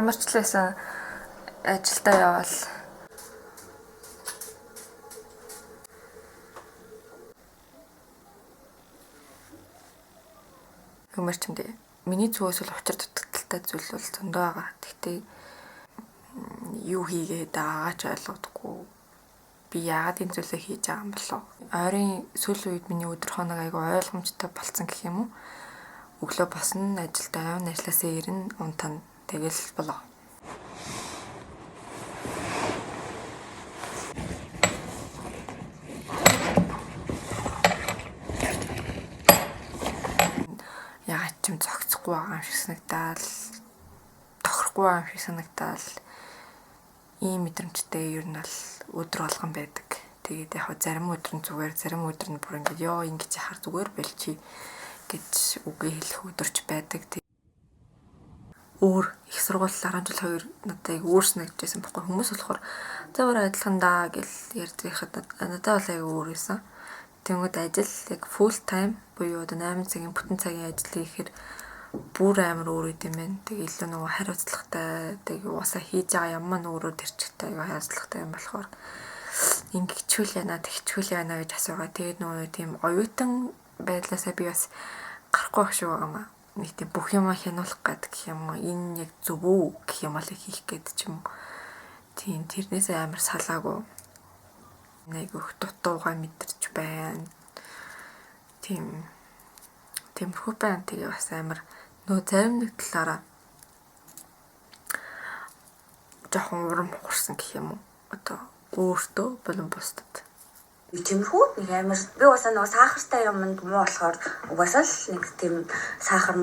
Ямар ч л байсан ажилдаа яваал. Юмар ч юм дээ. Миний зүгээс бол учир дутагдaltaй зүйл бол зөндөө байгаа. Гэхдээ юу хийгээд байгаагаа ч ойлгодоггүй. Би яагаад энэ зүйлээ хийж байгаа юм болов? Ойрын сүүлийн үед миний өдөр хоног айгүй ойлгомжтой болцсон гэх юм уу? Өглөө босно, ажилдаа явна, ажлаасаа ирнэ, унтана. Тэгэл болоо. Яагаад ч юм зохицохгүй байгаа юм шиг санагдаал, тохирохгүй байгаа юм шиг санагдаал ийм мэдрэмжтэй ер нь бол өдөр болгон байдаг. Тэгээд яг зарим өдөр нь зүгээр, зарим өдөр нь бүр ингээд ёо ингэж яхаар зүгээр болчих гэж үгээ хэлэх өдөрч байдаг. Өөр их сургууль 10 жил хоёр надад айгүй өөр санагдчихсан байхгүй. Хүмүүс болохоор за өөрөө адилхан даа гэл ярьдаг хахад надад бол айгүй өөр байсан. Тэнгүүд ажил яг full time буюу одоо 8 цагийн бүтэн цагийн ажил хийхээр бүр амар өөр юм байна. Тэгээ илүү нөгөө хариуцлагатай, тэгээ угаасаа хийж байгаа юм маань өөрөө тэр чигтээ айгүй хариуцлагатай юм болохоор ингэчүүл яана, тэгчүүл яана гэж асуугаа. Тэгээд нөгөө тийм оюутан байдлаасаа би бас гарахгүй байх шиг байгаа юм аа. Нэг тийм бүх юмаа хянуулах гээд гэх юм уу, энэ яг зөв үү гэх юм бол хийх гээд ч юм уу. Тийм тэрнээсээ амар салаагүй. Нэг их дутууга мэдэрч байна. Тийм тиймэрхүү байна. Тэгээ бас амар нөө зарим нэг талаараа жоохон урам хугарсан гэх юм уу. Одоо өөртөө болон бусдад. Тиймэрхүү нэг амар би угаасаа нөгөө сахартай юмд муу болохоор угаасаа л нэг тийм сахар